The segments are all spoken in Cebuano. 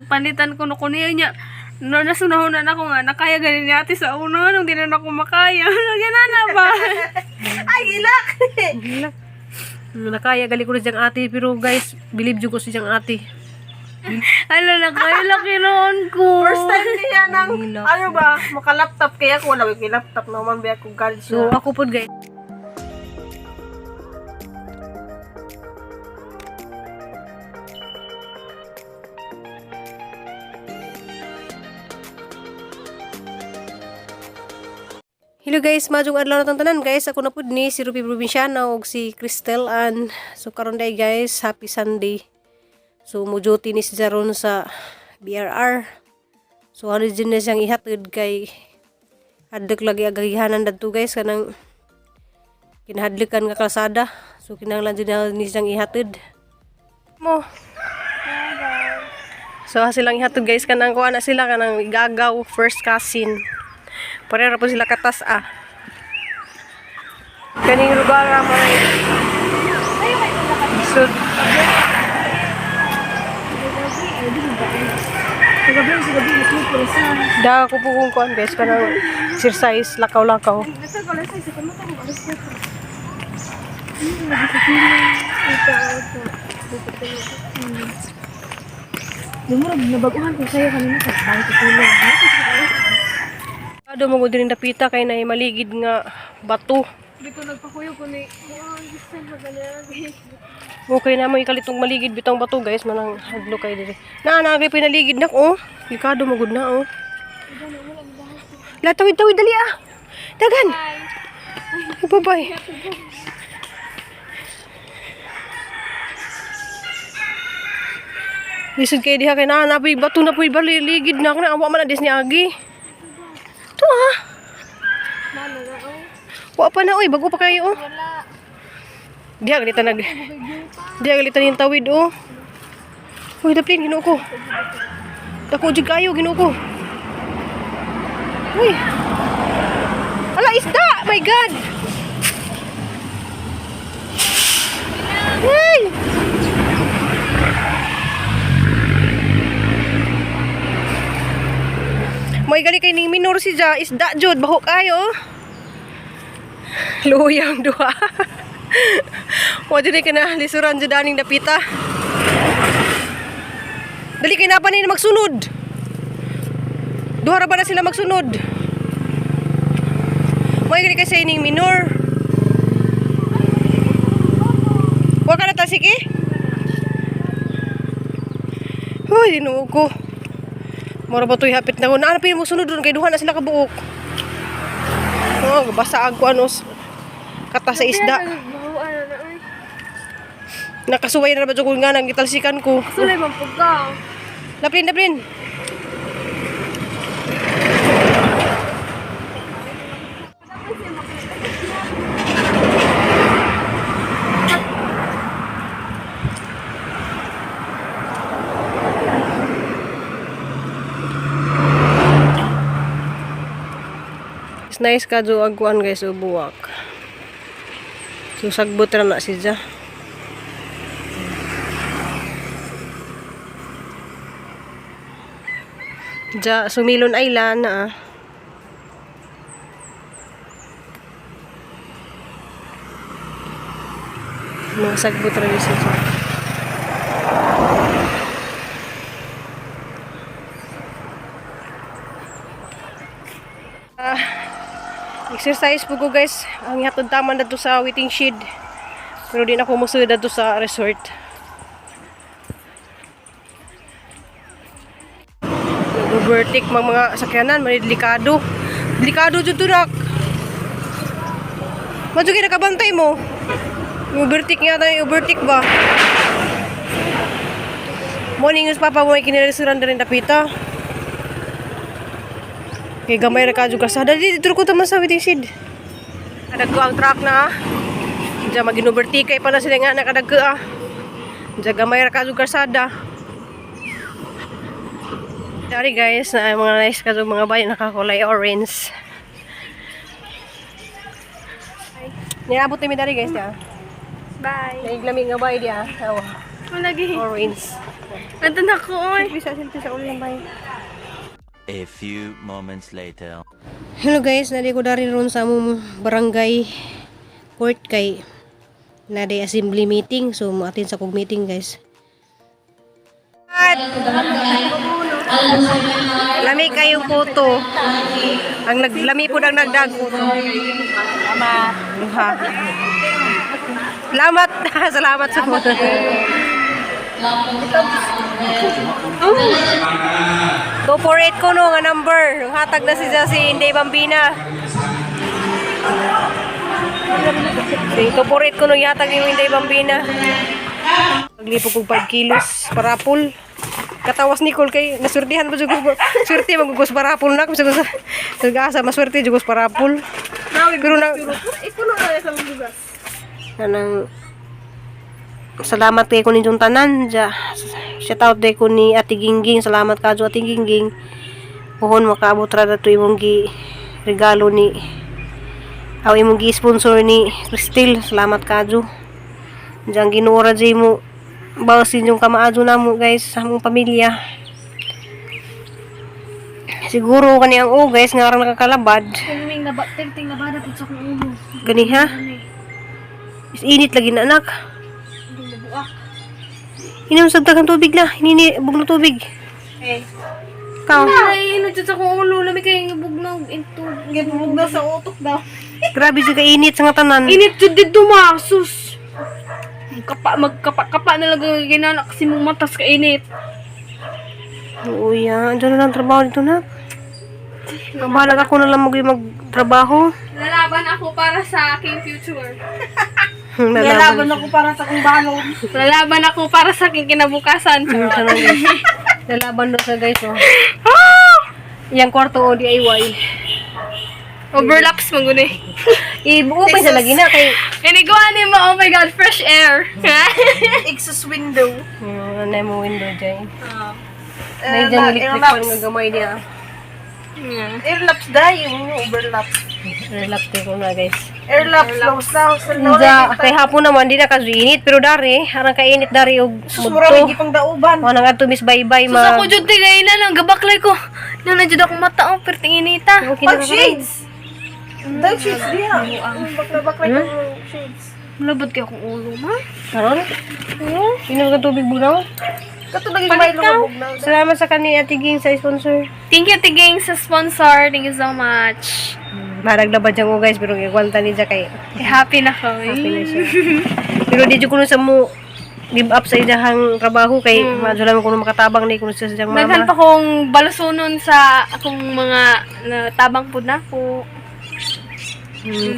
Palitan ko no ko niya niya. No, nasunahunan ako nga, nakaya ganin ni ate sa una, nung di na ako makaya. Ganana ba? Ay, gilak! Gilak. Nakaya gali ko na siyang ate pero guys, believe jud ko sa siyang ate. Ala, nakaya noon ko. First time niya ng, Gilak. ano ba, maka-laptop. Kaya ako wala may laptop naman ba ako college So na. ako pod guys. Hello guys, majong adlaw na tanan guys. Ako na pud ni si Ruby Provinciano ug si Cristel Ann. So karon day guys, happy Sunday. So mo duty ni si Jaron sa BRR. So ano din na siyang ihatid kay hadlok lagi agagihanan dadto guys kanang kinahadlokan nga kalsada. So kinahanglan din na ni siyang ihatid. Mo. So silang ihatid guys kanang kuha na sila kanang igagaw first cousin. Pareho ra po sila katas ah. Kaning lugar ra mo So, da ko po kung kuan guys kanang exercise lakaw-lakaw. Lumurag, nabaguhan ko sa'yo kanina sa bahay tutulog. Ado mo gud din dapita kay nay maligid nga bato. Hindi ko nagpakuyo ko ni, mukhang gusto magalagi. Okay na mo ikalitong maligid bitong bato guys manang hadlo kay diri. Na na kay pinaligid nak oh. Likado mo gud na oh. La tawid tawid dali ah. Dagan. Bye bye. Lisod kay diha kay na na bato na po'y baligid na ako na awa man na dis ni Agi. To ah. Wa pa na oy, bago pa kayo oh. Diha galita nag Diha galita yung tawid oh. Uy, daplin Ginoo ko. Dako jud kayo Ginoo ko. Uy. Ala isda, my God. Hey! May gali kay ning minor si Ja, isda jud baho kayo. Oh. Luyang duha. Wa jud ka na lisuran jud aning dapita. Dali kay napa ni magsunod. Duha ra ba na sila magsunod? May gali kay sa ining minor. Wa ka na tasiki? Hoy, dinuog ko. Mura ba to'y hapit na ko? Naanap mo sunod ron kay duha na sila kabuok. Oh, basa ang kuan os. Kata sa isda. Nakasuway na ba jud ko nga nang gitalsikan ko. Sulay man po ka. Laplin, laplin. It's nice ka jo agkuan guys o buwak. So sagbot ra na siya. Ja, Sumilon Island ah. Mga sagbot ra ni siya. Ah, exercise po ko guys. Ang hatod taman dadto sa waiting shed. Pero di na ako musulod dadto sa resort. Nag-overtake mga mga sakyanan, mali delikado. Delikado jud to nak. Madyo kay nakabantay mo. Overtake nga tayo, overtake ba? Morning is papa mo kinirisuran din dapita. Kay gamay ra kadyo kasada di dito ko taman sa waiting shed. Kadagko ang truck na ah. Diyan maginovertake kay pa na sila nga nakadagko ah. Diyan gamay ra kadyo kasada. Sorry guys, na mga nice ka mga bayo nakakulay orange. Niabot ni dari guys ya. Bye. Naiglamig nga bayo diya. Oh, Malagi. orange. Nandun ako, oy. Bisa silpi sa ulan bay. A few moments later. Hello guys, nadi ko dari ron sa among barangay court kay naday assembly meeting, so maatin sa kog meeting, guys. Lami kayong puto. Ang naglami po ang nagdago. Salamat. Duha. Salamat. Salamat sa mga. 248 ko no nga number. Hatag na si Inday Bambina. Si 248 ko no yatag ni Inday Bambina. Paglipo kog 5 kilos parapol. Katawas Nicole kay nasurtihan pa jud ko. Swerte magugos parapol na kasi sa nag-asa maswerte jud ko sa parapol. Pero na Ikuno na sa bugas. Anang salamat kay ko ninyong tanan ja. Shout out day ko ni Ate Gingging. Salamat kadyo, Ate Gingging. Puhon makaabot ra dato imong gi regalo ni aw imong gi sponsor ni Cristel. Salamat kadyo. Diyan Ginoo ra jay mo bawasin yung kamaadyo namo, guys, sa among pamilya. Siguro kani ang o guys nga arang nakakalabad. Ting na ba, ting ting nabada po sa akong ulo. Gani ha? Is init lagi na, anak. Hindi nabuak. Inom sa daghang tubig na. Hinini bugno tubig. Eh. Kaw. Ay, ino jud sa akong ulo, lami kay bugnog into. Gibugnaw sa utok daw. Grabe jud kainit sa nga tanan. Init jud dito ma, sus. Magkapa, magkapa-kapa na lang ang ginana kasi mong matas ka init. Oo ya, andiyan na lang trabaho dito na. Bahalag ako na lang magtrabaho. Lalaban ako para sa aking future. Lalaban. Lalaban ako para sa kong balon. Lalaban ako para sa aking kinabukasan. Ano sa guys? Lalaban daw sa guys oh. Yang kwarto o DIY. Overlaps man gud eh. Ibuo pa sa lagi na kay Iniguan ni mo, oh my God, fresh air. Exhaust window. Ano mo window dyan. Oh. May dyan electric fan nga gamay niya. Yeah. Airlaps da yung overlaps. Relax ko na, guys. Airlaps laos laos. Unsa kay hapon naman di na kaso init pero dari arang kainit dari og Sus, mura mudto. lagi pang dauban. Mo nang adto Miss Baybay Sus, ma. ako jud tigay na lang gabaklay ko. Nang jud akong mata oh, perting inita. Okay na Pag shades. Dahil shades diha. Bakla-bakla yung shades. Malabot kay akong ulo ma. Karon? Inom ka tubig bunaw. Kato naging may lumabog na. Salamat sa kani Ate Ging sa sponsor. Thank you Tiging sa sponsor. Thank you so much. Marag labad siya ko, guys, pero gikwanta ni siya kay Eh, happy na ko. happy na siya. Pero di jud kuno sa mo give up sa iyang trabaho kay mm. lang kuno makatabang ni kuno siya sa iyang Daghan mama. pa kong balusunon sa akong mga natabang pud nako.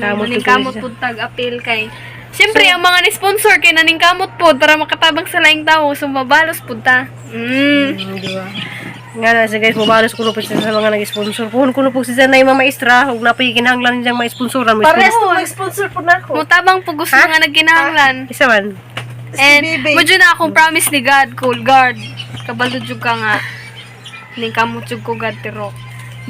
Kamot Naning jud kuno kamot siya. pud tag appeal kay. Siyempre, ang mga ni-sponsor kay naning kamot pod para makatabang sa laing tao, so mabalos pud ta. Di ba? Nga na siya guys, mabalos kuno po siya sa mga nag-sponsor. Puhon kuno po siya na yung mga maestra, ug napoy kinahanglan niyang ma-sponsoran mo. Parehas na mag-sponsor po na ako. Mutabang po gusto nga nagkinahanglan. Isa man. And Bebe. medyo na akong promise ni God, cool guard. Kabalo jud ka nga. Ning kamot jud ko God pero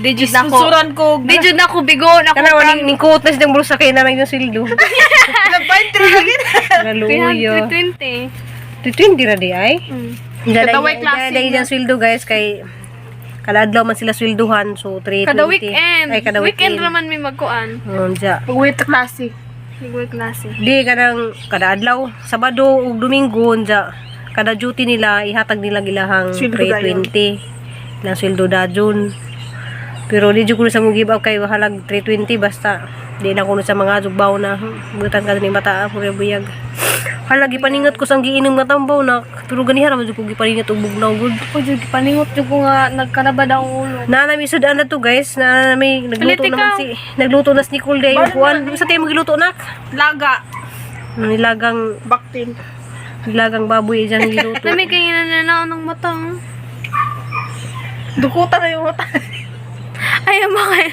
di jud na ako. Sponsoran ko. Di jud na ako bigon ako. Kana ning ning kuot na siyang bulsa kay na yung sweldo. Nag-20 lagi na. Naluyo. 320. 220 ra di ay. Kada week klase Dahil dyan sweldo guys kay kada adlaw man sila swelduhan, so 320. Kada weekend. Ay, kada weekend weekend. naman may magkuan. Diya. Wait, klase. Mag klase. Di kanang kada adlaw, Sabado ug Domingo unja. Kada duty nila ihatag nila gilahang Sweldo dayon. 320. Ilang sweldo dajon. Pero di jud kuno sa mo give up kay halag 320 basta di na kuno sa mga jugbaw na butan ka ni mata puro buyag. Hala gipaningot ko sang giinom nga tambaw na pero ganiha ra man jud ko gipaningot og bugnaw gud. Ako jud gipaningot jud ko nga nagkalabad ang ulo. Na nami sudan na to guys, na may nagluto Palit naman ikaw. si nagluto na si Nicole day yung kuan. Sa tayo magluto nak? Laga. Nilagang Baktin. nilagang baboy diyan giluto. Nami kay nananaw ng mata. Oh. Dukutan na yung mata. Ay, bakit?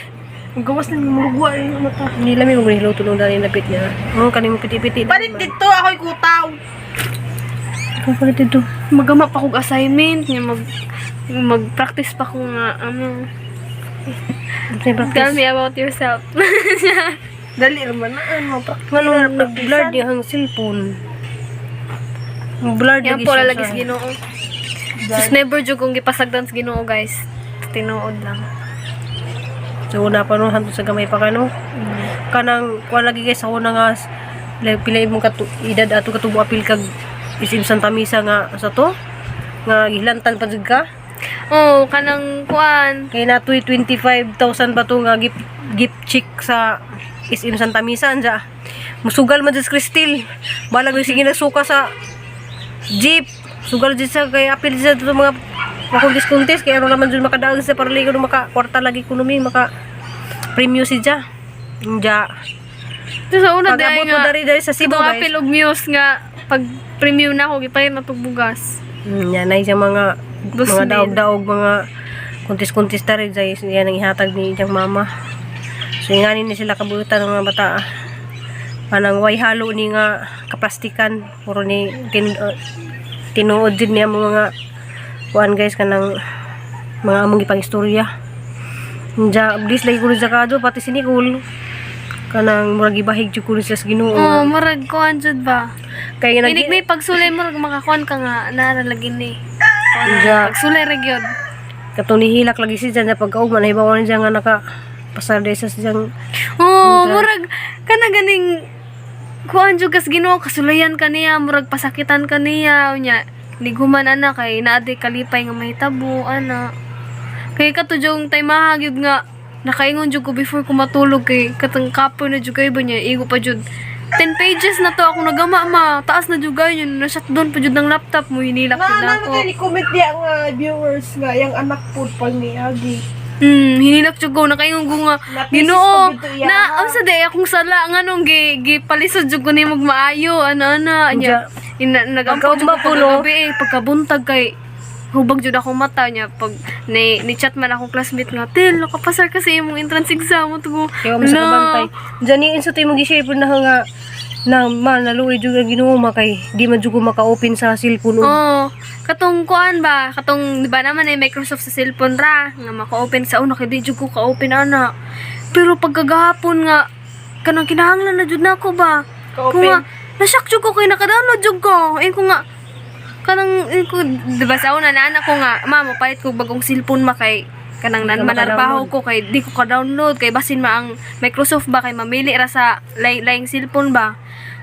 Ang gawas na yung murugwa yung mata. Hindi lang may magluto nung dali napit niya. Oo, kaning mo piti-piti. Palit dito, ako'y kutaw. Kung palit dito. Magama pa kog assignment niya mag-practice pa ko nga ano. Tell me about yourself. Dali naman na. Ano, Ano, nag-blurred yung cellphone. Blurred Yan lagi po siya lalagis Ginoo. Just never jud kong gipasagdan sa Ginoo, guys. Tinuod lang. So una pa no, hantod sa gamay pa ka no. Kanang kuan lagi guys, ako na nga like, pila imong edad ato katubo apil kag isim Santa Misa nga sa to nga gihlantan pa jud ka. Oh, kanang kuan. Kay natoy 25,000 ba to nga gift check sa SM Santa Misa anja. Musugal man jud si Cristel. Balag na sige nagsuka sa jeep. Sugal jud sa kay apil sa to mga makuntis-kuntis kay ano naman jud makadaog sa paraligo no maka kwarta lagi kuno mi maka premyo si ja. Anja. So, sa una Pag di ay abot mo nga. dari sa Cebu Katong guys. apil og muse nga pag premium na ako gipalit na tog bugas. Yan ay siya mga Dos mga mil. daog-daog mga kuntis-kuntis ta rin dahil yan ang ihatag ni iyang mama. So ingani ni sila kabutan ng mga bata. Anang way halo ni nga kaplastikan puro ni tinuod din niya mga kuan guys kanang mga among ipang istorya. Nja, please lagi ko sa kado pati si Nicole kanang murag gibahig jud ko siya sa Ginoo. Oh, murag kuan jud ba? Kay nga Inig may pagsulay murag makakuan ka nga nara lagi ni. Nja. Pagsulay ra gyud. Katong nihilak lagi siya dyan pagkaugma nahibawan siya nga naka pasar sa siyang Oh, murag kana ganing kuan jud kas Ginoo kasulayan ka niya, murag pasakitan ka niya unya. Nighuman ana kay naa di kalipay nga mahitabo ana. Kay kato jung taymaha gyud nga nakaingon jud ko before ko matulog kay katong kapoy na jud kay ba niya igo pa jud 10 pages na to ako nagama ma taas na jud kayo na shutdown pa jud ng laptop mo hinilak Na jud na ako. na ni comment diya nga viewers nga yang anak po pag niagi. Hinilak jud ko nakaingon ko nga Napisis Ginoo pa gyud to iya, na ha? unsa day akong sala nganong gi gipalisod jud ko nimo maayo ana ana nya ina nagampo jud Pagkaugma ko po, no? pagkagabi eh, pagkabuntag kay hubag jud ako mata niya pag ni chat man akong classmate nga til nakapasar kasi imong entrance exam mo to kaya mo sa kabantay. Diyan yung inso tayo mag-share po na nga na ma naluoy jud ang Ginoo ma kay di man jud ko maka-open sa cellphone og Oh, katong kuan ba, katong di ba naman ay Microsoft sa cellphone ra nga maka-open sa una kay di jud ko ka-open ana. Pero pagkagahapon nga kanang kinahanglan na jud nako ba. Ka-open? Ko nga na-shock jud ko kay naka-download jud ko. Ay ko nga kanang eh, ko di ba sa una na anak ko nga ma palit ko bagong cellphone ma kay kanang nan Di ka manarbaho maka-download. ko kay di ko ka-download kay basin ma ang Microsoft ba kay mamili ra sa laing cellphone ba.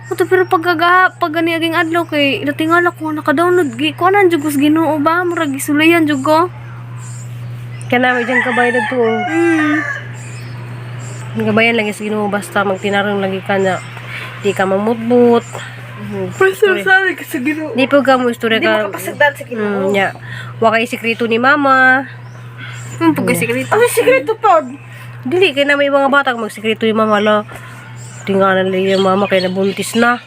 Ato pero pagkagaha pag gani aging adlaw kay natingala ko naka-download gi ko nan jud ko sa Ginoo ba murag gisulayan jud ko. Kana may diyang kabay dadto. Oh. Gabayan lagi sa Ginoo basta magtinarong lagi ka na di ka mamutbut. Basta sorry ka sa Ginoo. Di po ka mo istorya Di ka. makapasagdan sa Ginoo. Nya. Wa kay sikreto ni mama. Pagkasikreto. Ang sikreto pod. Dili kay na may mga bata magsikreto ni mama la. Tinganan lang yung mama kay nabuntis na.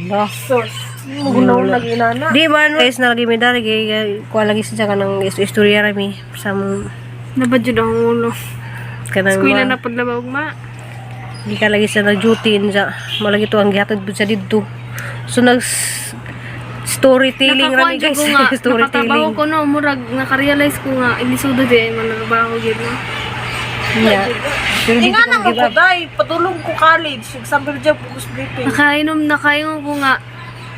La. Sus. Mugunaw lagi nana. Di man guys na lagi may dari kay kuha lagi siya kanang istorya ra mi sa mong Nabad jud ang ulo. kanang Eskwela na padlabaw ma. Di ka lagi siya nag-duty siya. Malagi to ang gihatod pud siya didto. So nag storytelling ra mi Nakakuan jud guys. ko nga, nakatrabaho Storytelling. ko no, murag nakarealize ko nga ilisudo di ay manarbaho gyud no. Yeah. Pero Di di nga ko naman give ko up. day, patulong ko college, example dyan, focus briefing. Nakainom nakaingon ko nga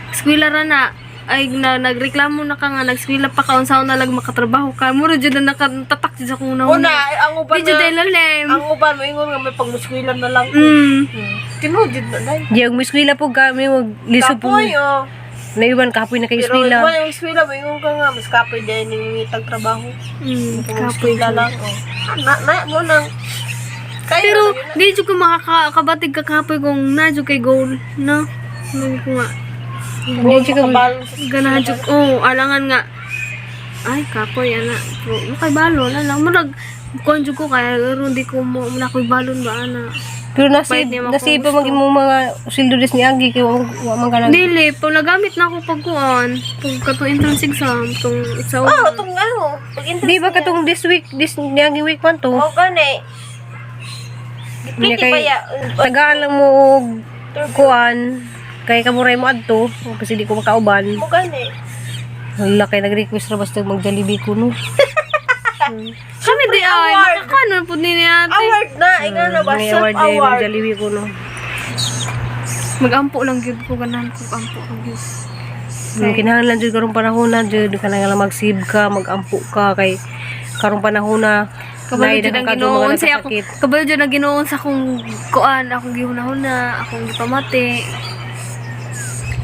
eskwela ra na ay na, nagreklamo na ka nga nagskwela pa ka unsa na lang makatrabaho ka mura jud na nakatatak jud sa akong una. Una, ay, ang uban Di jud ay na, lalim. ang uban, moingon nga may pagmuskwila na lang ko. Tinuod jud na day. Di ang miskwila po kami wag lisod po. Kapoy, oh. Naiwan kapoy na kay Pero eskwela. wala yung eskwela, moingon ka nga, mas kapoy din yung itag trabaho. Kapoy Kapoy jud. lang, oh. Na, na, mo nang. Kayo Pero na yun. di jud ko makakabatig kakapoy kung na jud kay goal no. Mali ko nga Di siya ka Makabalon sa ganahan jud oh alangan nga ay kapoy ana pero makabalo na lang murag kuan jud ko kaya ron di ko mo na ko'y balon ba ana. Pero Bayad nasib niya nasib pa makugusto. maging mo mga sildo des ni Agi kay wa man ka nag- Dili, pag nagamit na ako pag kuan, pag katong entrance exam, tong sa Oh, itong ano, pag-interest Di ba katong this week this niagi week man to? Oh, gani. Niya Pretty kay pa ya. tagaan lang mo og kuan kay kamuray mo adto kasi di ko makauban. Mo gani. Hala kay nag-request ra basta mag Jollibee ko no. Kami di ay, award. makakanon po ni ate. Award na, ikaw na ba? May award day mag Self-award. Jollibee ko no. Magampo lang gyud ko, ganahan ko ampo lang gyud. Kinahanglan jud karong panahon na jud kanang lang mag-save ka, mag-ampo ka kay karong panahon na Kabalo naay jud ang daghan kadto Ginoo mga sa ako. nagkasakit. Kabalo jud ang Ginoo sa akong kuan, akong gihunahuna, akong gipamati.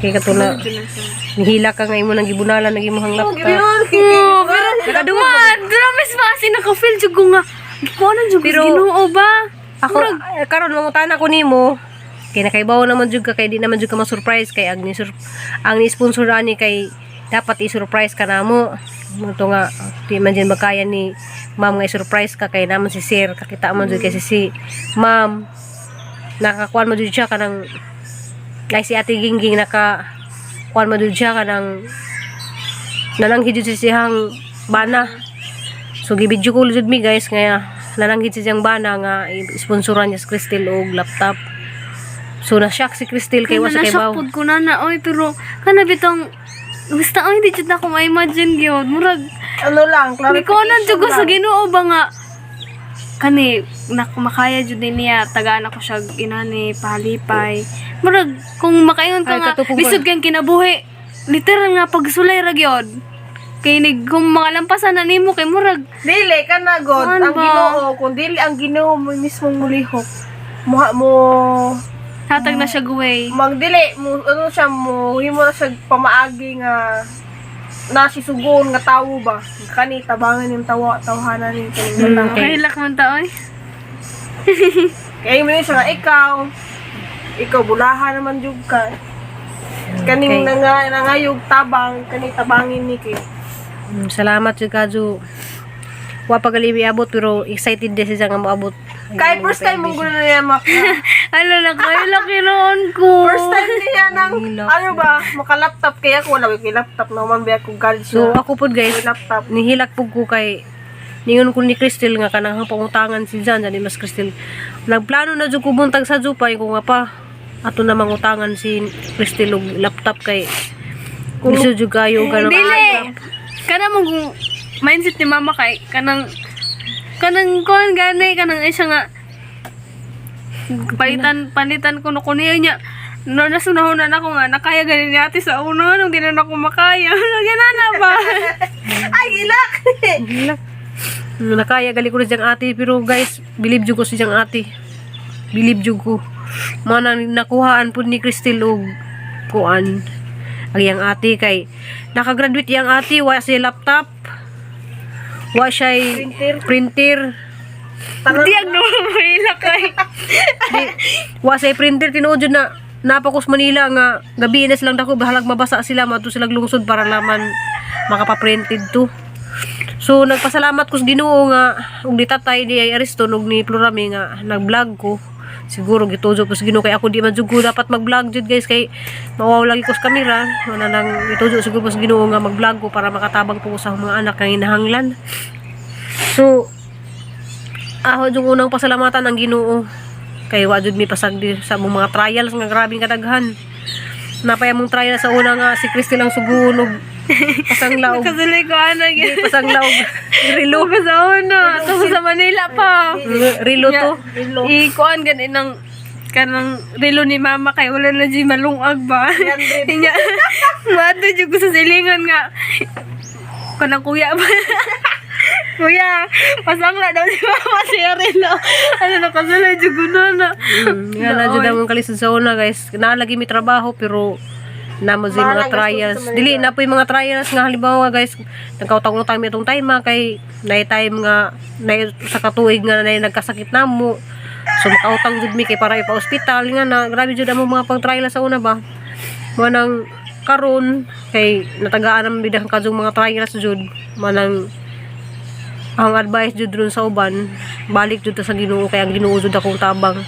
Kay katuna Kabalo jud na siya. nihila ka nga imo nang gibunalan nang imong laptop. Oo, pero man, grabe sa asin naka-feel jud ko nga. Gikuanan jud ko sa Pero- Ginoo ba? Ako karon mangutana ko nimo kay nakaibaw naman jud ka kay di naman jud ka ma-surprise kay ang ni ang ni sponsor ani kay dapat i-surprise ka namo. Mo nga di man jud makaya ni ma'am nga i-surprise ka kay naman si sir kakita man jud kay si ma'am nakakuan mo jud siya kanang ay si Ate Gingging naka kuan mo jud siya kanang nalanghid jud siya siyang bana. So gibidyo ko jud mi guys nga nalanghid siya siyang bana nga sponsoran niya si Crystal og laptop. So na-shock si Crystal kay wa Kana sa kay na-shock baw. pod ko na na oy, pero kana bitong basta oy, di jud na ako ma-imagine gyud. Murag Ano lang, gikuanan jud ko clarification sa lang. Ginoo ba nga kani nak makaya jud ni niya tagaan ako siya inani pahalipay. Murag kung makaingon ka Ay, nga katupong lisod kang kinabuhi, literal nga pagsulay ra gyud kay nig kung mga lampasan na nimo kay murag Dili ka na god Ano ang ba? Ginoo, kung dili ang Ginoo mo mismong mulihok. Muha mo hatag na siya guway. Magdili mo ano siya mo himo na siya pamaagi nga nasisugon nga tawo ba kani tabangan yung tawa tawhanan ni kaning bata. Okay. Kahilak man ta oy. Kaya mo yun siya nga ikaw ikaw bulahan naman jud ka kaning nanga nangayog tabang kani tabangin ni kay Salamat jud kadyo. Wa pa gali miabot pero excited din siya nga moabot. Kay first time mong gulo na niya mak Ano na kahilak noon ko. First time niya ng ano ba maka-laptop kaya ako wala kay laptop na man biya ko college So na ako pod guys, may laptop. Nihilak pud ko kay ningon ko ni Crystal nga kanang pangutangan si Jan dali mas Crystal. Nagplano na jud ko buntag sa Jupay ko nga pa ato na mangutangan si Crystal og laptop kay kung gusto jud kayo ganun. Dili. Kana mo kung mindset ni mama kay kanang kanang kon gani kanang isa nga palitan palitan ko no niya niya no nasunahonan ako nga nakaya gani ni ate sa una nung di na ako makaya. Ginana ba? Ay, ilak. Nihilak. Nakaya gali ko na siyang ate pero guys, believe jud ko si siyang ate. Believe jud ko. Mana nakuhaan pud ni Crystal og kuan ang iyang ate kay nakagraduate iyang ate wa siya laptop. Wa siya Printer. Printer. Di ang mahila kay. Di, wa siya printer tinuod jud na napakos Manila nga gabi na silang dako bahalag mabasa sila mato silang lungsod para laman makapaprinted to. So nagpasalamat ko sa Ginoo nga ug ni tatay ni ay Ariston ug ni Plurami nga nag-vlog ko. Siguro gitujo ko sa Ginoo kay ako di man jud ko dapat mag-vlog jud guys kay mawaw lagi ko sa kamera. Wala nang gitujo siguro ko sa Ginoo nga mag-vlog ko para makatabang po ko sa mga anak nga hinahanglan. So ako yung unang pasalamatan ang Ginoo kay wa jud mi pasagdi sa among mga trials nga grabing kadaghan. Napay among trial sa una nga si Christy lang suguon og pasanglaw. Kasulay ko ana Di pasanglaw. Rilo. Lugas sa una. Tapos sa Manila pa. Rilo to. Ikuan gani ng kanang relo ni mama kay wala na di malungag ba. Nya mato jud ko sa silingan nga kanang kuya ba. Kuya, pasangla daw si mama siya relo. Ano na kasulay jud ko na na. Nga na jud among kalisod sa una guys. Naalagi mi trabaho pero namo jud mga Mahal ang trials. gastos sa Manila. Dili na po yung mga trials nga halimbawa guys, nagkautang-utang mi itong time ha, kay nay time nga nay sa katuig nga nay nagkasakit namo. So makautang jud mi kay para ipa-ospital nga na grabe jud among mga pang-trial sa una ba. Manang karon kay natagaan naman bidang kadtong mga trials jud manang ang advice jud ron sa uban balik jud ta sa Ginoo kay ang Ginoo jud akong tabang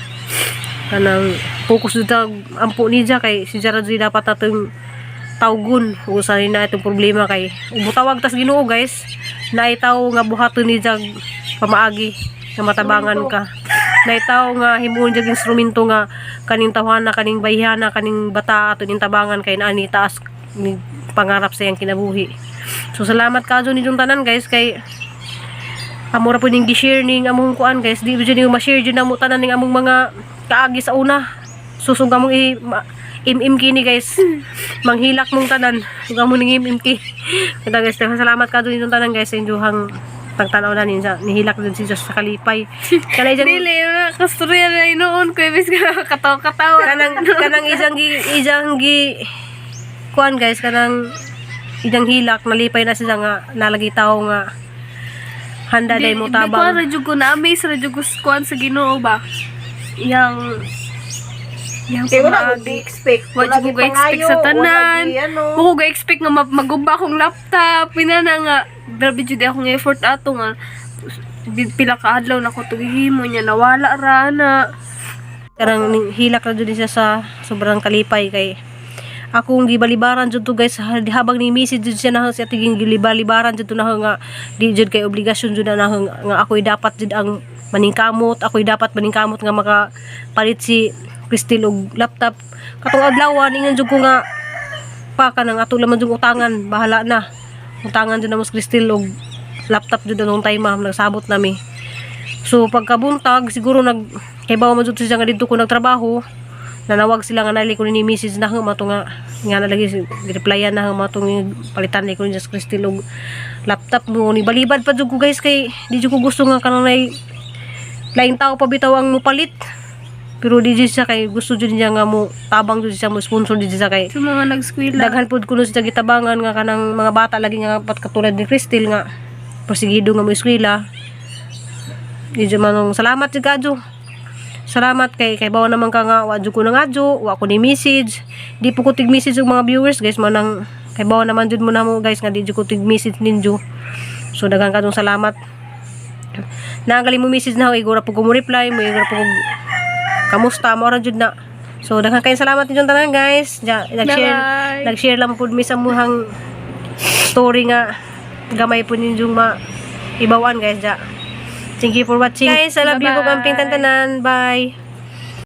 kanang focus jud ta ampo niya kay si Jared jud dapat natong tawgon ug usa ni na itong problema kay ubutawag tas Ginoo guys naay tawo nga buhaton ni jag pamaagi nga matabangan ka, naay tawo nga himuon jag instrumento nga kaning tawhana, kaning bayhana, kaning bata ato ning tabangan kay naa ni taas ni pangarap sa iyang kinabuhi. So salamat kadyo ninyong tanan guys kay amora po ning gi-share ning among kuan guys. Di jud ning ma-share jud namo tanan ning among mga kaagi sa una susug among i, ma, Im-im kini, guys. Manghilak mong tanan. Ug amo ning im-im ki. Kaya guys, daghang salamat ka dun tanan, guys, sa inyong pagtanaw na ninyo. Nihilak dun si Diyos sa kalipay. Kanay dyan, Dili na kastorya na noon ko ibis ka katawa-katawa. Kanang isang gi kuan, guys, kanang isang hilak, nalipay na siya nga nalagi tao nga handa day mo Di ko tabang. ra jud ko na amaze ra jud ko sa kuan sa Ginoo ba. Yang yang Kaya wala ko pamaagi. expect. Wa jud ko ga-expect sa tanan. Ano. Wa ko ga-expect nga maguba akong laptop. Pinana nga grabe jud akong effort ato nga pila ka adlaw na ko tugihimo niya nawala ra na. Kanang hilak na jud siya sa sobrang kalipay kay akong gibalibaran jud to, guys, habang ni message jud siya na siya tiging gilibalibaran jud to na nga di jud kay obligasyon jud na nga ako'y dapat jud ang maningkamot, ako'y dapat maningkamot nga makapalit si Cristel og laptop katong adlaw. Ingon jud ko nga pa kanang ato laman jud utangan, bahala na, utangan jud na mo si Cristel og laptop jud anong time ma'am nagsabot nami. So pagkabuntag siguro nag kay bawa man jud siya nga didto ko nagtrabaho, nanawag sila nga nali ko ni message na mato nga nga na lagi replyan na mato nga palitan ni ko ni Just Cristel og laptop mo. Ni balibad pa jud ko, guys, kay di jud ko gusto nga kanang laing tao pa bitaw ang mupalit, pero di jud siya kay gusto jud niya nga mo tabang jud siya, mo sponsor jud siya kay Sa mga nag-eskwela. Daghan pud kuno siya gitabangan nga kanang mga bata lagi nga pat katulad ni Cristel nga prosigido nga mo eskwela. Di jud manong salamat jud kadyo. Salamat kay bawa naman ka nga wa jud ko nangadyo, wa ko ni message. Di po ko tig message og mga viewers, guys, manang kay bawa naman jud mo na mo, guys, nga di jud ko tig message ninyo. So daghan kadtong salamat. Nagali mo message na ako, igura po ko mo reply, mo igura po ko kamusta, mo ra jud na. So daghan kayong salamat ninyong tanan, guys. Ja, nag-share Bye-bye. nag-share lang pud mi sa muhang story nga gamay po ninyong ma ibawan, guys, ja. Thank you for watching. Guys, I love you po Bye-bye. kamping tantanan. Bye.